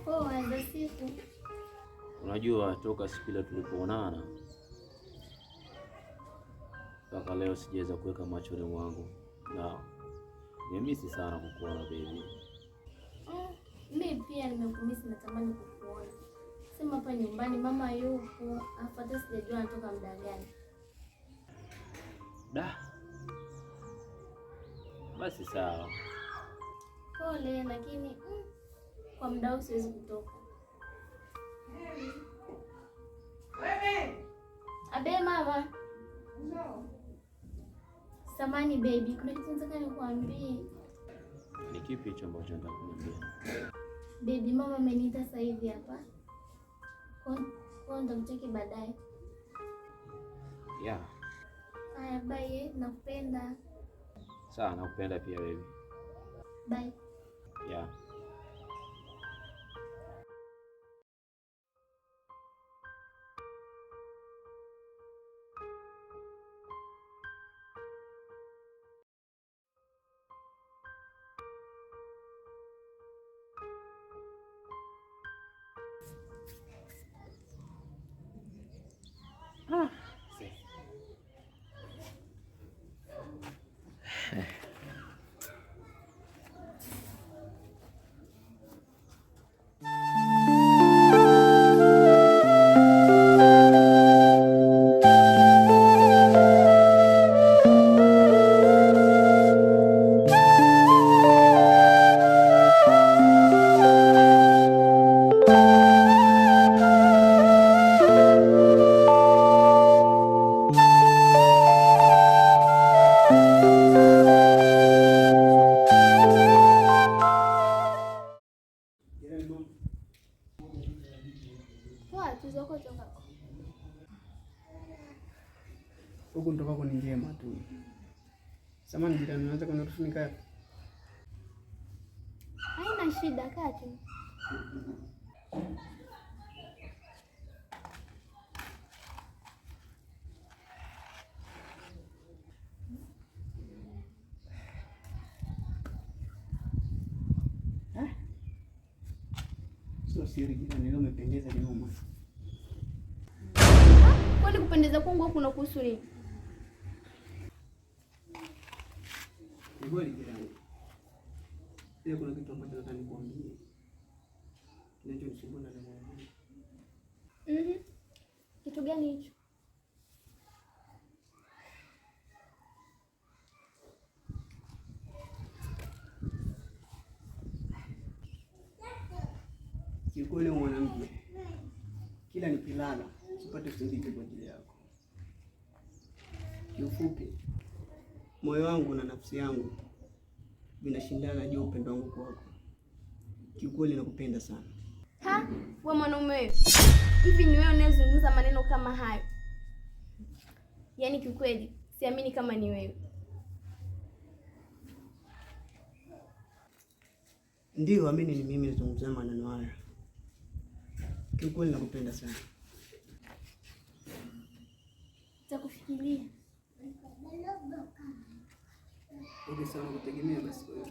Poa za siku. Unajua toka siku ile tulipoonana mpaka leo sijaweza kuweka machoni mwangu, na nimemisi sana kukuona baby. Mi pia nimekumisi, natamani kukuona. Sema hapa nyumbani mama yupo, afu hata sijajua anatoka muda gani. Da, basi sawa. Pole, lakini kwa muda huu siwezi kutoka. Abe mama. Samani baby, kuna kitu nataka nikuambie. Ni kipi hicho ambacho nataka kuniambia? Baby, mama ameniita sasa hivi hapa. Kwa nitakucheki baadaye. Yeah. Haya, bye, nakupenda. Sawa, nakupenda pia baby. Bye. Yeah. Ah, see. Poa, tuzokotoka. Huku nitokako ni njema tu. Samahani jirani, unaweza kuniruhusu hapa? Haina shida, kaa tu. Sio siri jirani, leo umependeza kinoma. Kwani kupendeza kwangu kuna kuhusu nini? Ni kweli jirani. Ila kuna kitu ambacho nataka nikuambie. Kinachonisumbua ndani ya moyo wangu. Mhm. Kitu gani hicho? Kiukweli mwanamke, kila nikilala sipate usingizi kwa ajili yako. Kiufupi, moyo wangu na nafsi yangu vinashindana juu ya upendo wangu kwako. Kiukweli nakupenda sana. Ha, we mwanaume wewe, hivi ni wewe unayezungumza maneno kama hayo? Yaani kiukweli siamini kama ni wewe. Ndiyo, amini ni mimi nazungumza maneno haya. Kiukweli nakupenda sana. Nitakufikiria. Okay, sawa, nakutegemea basi kwa hiyo.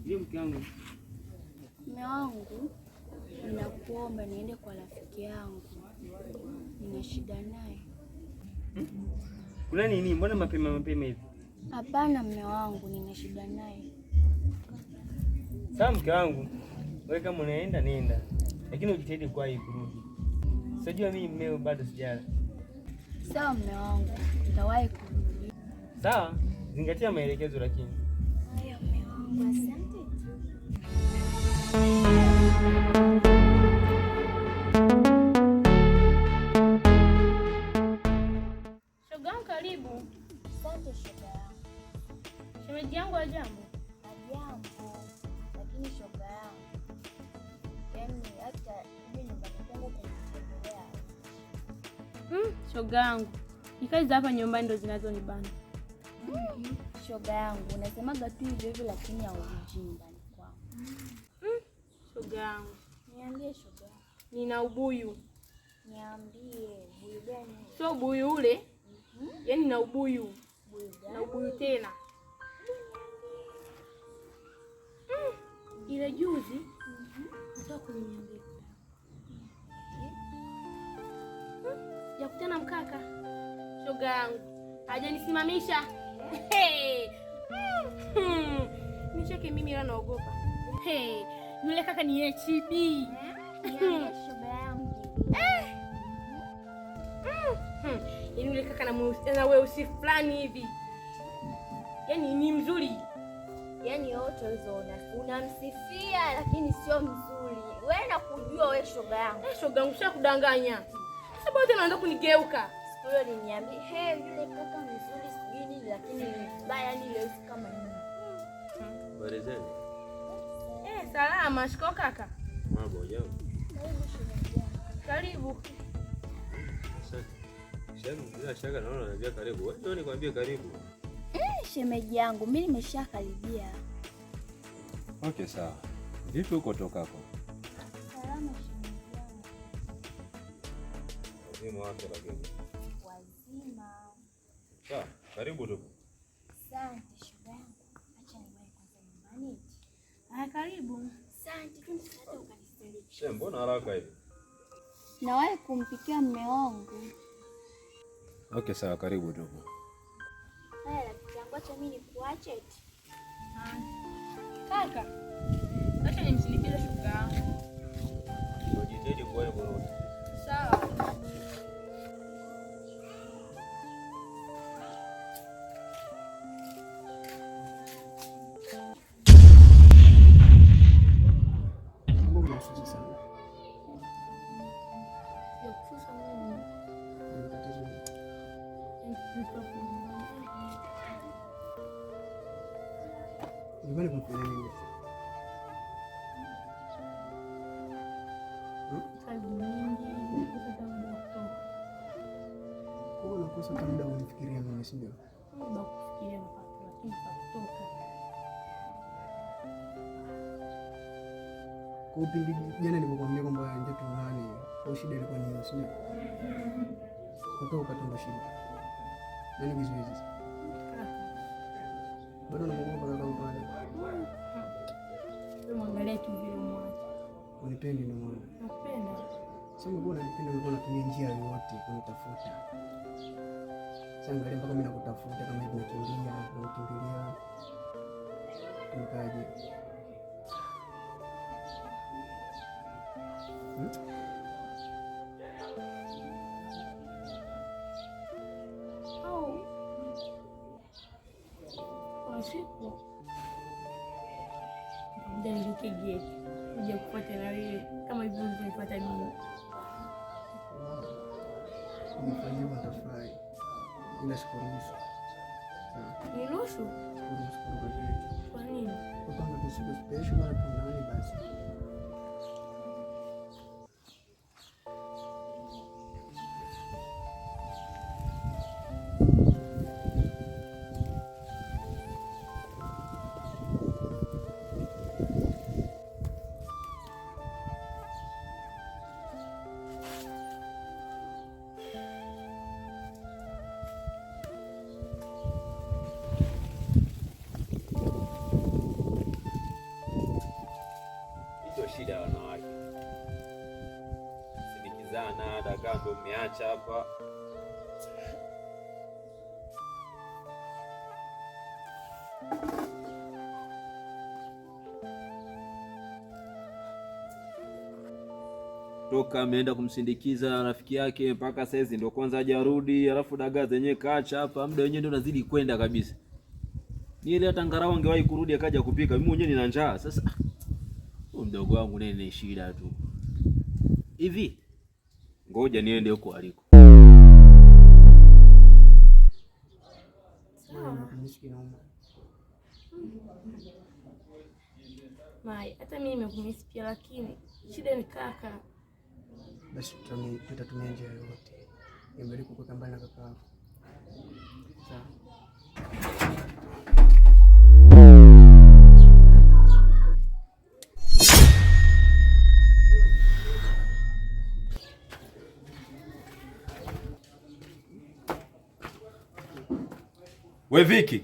Ndiyo mke wangu. Mume wangu, ninakuomba niende kwa rafiki yangu, nina shida naye. Kuna nini? Mbona mapema mapema hivi? Hapana mume wangu, nina shida naye. Sawa mke wangu, wewe kama unaenda nenda, lakini ujitahidi kuwahi kurudi. Sijua mimi mmeo bado sijala. Sawa mume wangu, nitawahi kurudi. Sawa, zingatia maelekezo lakini. Haya mume wangu, asante. Shoga yangu karibu. Asante shoga yangu. Shemeji yangu hajambo? Hajambo, lakini shoga yangu, Shoga yangu, ni kazi za hapa nyumbani ndo zinazonibana. Shoga yangu, unasemaga tu hivyo hivyo lakini hauji nyumbani kwangu. Shoga yangu, Niambie shoga yangu. Nina ubuyu. Niambie, ubuyu gani? Sio ubuyu ule. Yaani na ubuyu. Ubuyu gani? Na ubuyu tena. Ile juzi natoka kwenye miambiko. Ya kutana mkaka. Shoga yangu hajanisimamisha. Hey. Nicheke mimi ila naogopa. Hey, yule kaka ni HB. Niambie shoga yangu. Yaani yule kaka na weusi fulani hivi. Yaani ni mzuri. Yaani yote ulizoona unamsifia lakini sio mzuri. Wewe nakujua wewe shoga yangu. Shoga yangu sha kudanganya. Sasa bado unaanza kunigeuka. Siku hiyo aliniambia, "Hey, yule kaka mzuri sijui nini lakini ni mbaya, yani leusi kama nini." Habari zenu? Salama, shikao kaka. Mambo jambo. Karibu. Asante. Shemu, bila shaka naona unaniambia karibu. Wewe ndio nikwambie karibu. Shemeji yangu, mimi nimeshakaribia. Okay, sawa. Vipi huko tokako? Salama shemeji yangu. Wazima wake lakini. Wazima. Sawa, karibu tu. Asante shoga yangu. Acha niwahi kwanza nyumbani. Ah, karibu. Asante, tu hata ukanisaliti. Shemu, mbona haraka hivi? Nawahi kumpikia mume wangu. Okay, sawa, karibu tu. Haya rafiki yangu, acha mimi nikuache eti. Kaka, acha nimsindikize shoga yangu. Ujitahidi kuwahi kurudi. Sawa. Mbona unasusa sana? Ya kususa mimi. Ni tatizo gani? Nyumbani kumfanya nini? Kazi nyingi, nakosa hata muda wa kutoka. Kwa hiyo unakosa hata muda wa kunifikiria mimi, si ndio? Muda wa kufikiria napata, lakini pa kutoka. Kwa hiyo pindi jana nilipokuambia kwamba nje tuonane, kwa shida ilikuwa ni hiyo, si ndio? Kutoka tu ndo shida. Nani kizuizi sasa? Bado unamwogopa kaka pale. Wewe mwangalie tu vile mwache. Unipendi ndio maana. Nakupenda. Sasa ungekuwa unanipenda ungekuwa unatumia njia yoyote kunitafuta. Sasa angalia mpaka mimi nakutafuta kama hivi nakimbia, nakukimbilia. Nikaje? Au kuna siku nitakuja niruke geti uje kufuata na wewe kama hivyo ulivyonifuata mimi. Nifanyie nitafurahi. Ila sikuruhusu. Sawa. Niruhusu? Sikuruhusu kuruka geti. Kwa nini? Kupanga tu siku special na tuonane basi. Hizo shida ya wanawake. Sindikizana, dagaa ndo mmeacha hapa. Toka ameenda kumsindikiza rafiki yake mpaka saizi ndo kwanza hajarudi, alafu dagaa zenyewe kaacha hapa, muda wenyewe ndio unazidi kwenda kabisa. Ni ile hata ngarau angewahi kurudi akaja kupika, mimi mwenyewe nina njaa sasa. Huyu mdogo wangu naye ni shida tu. Hivi ngoja niende huko aliko. Nakumisi kinauma. Mai, hata mimi nimekumisi pia, lakini shida ni kaka. Basi tutatumia njia yoyote Nimejaribu kukuweka mbali na kaka yako. Sawa. We Viki.